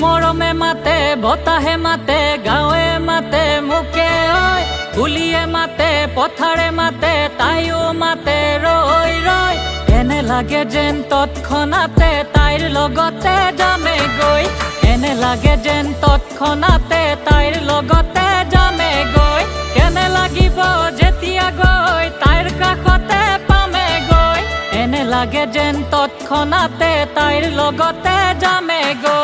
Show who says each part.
Speaker 1: মৰমে মাতে, বতাহে মাতে, গাঁৱে মাতে মোকে ঐ। কুলিয়ে মাতে, পথাৰে মাতে, তাইও মাতে ৰৈ ৰৈ। এনে লাগে যেন তৎক্ষণাতে তাইৰ লগতে যামে গৈ। এনে লাগে যেন তৎক্ষণাতে তাইৰ লগতে যামে গৈ। কেনে লাগিব যেতিয়া গৈ তাইৰ কাষতে পামে গৈ? এনে লাগে যেন তৎক্ষণাতে তাইৰ লগতে যামে গৈ।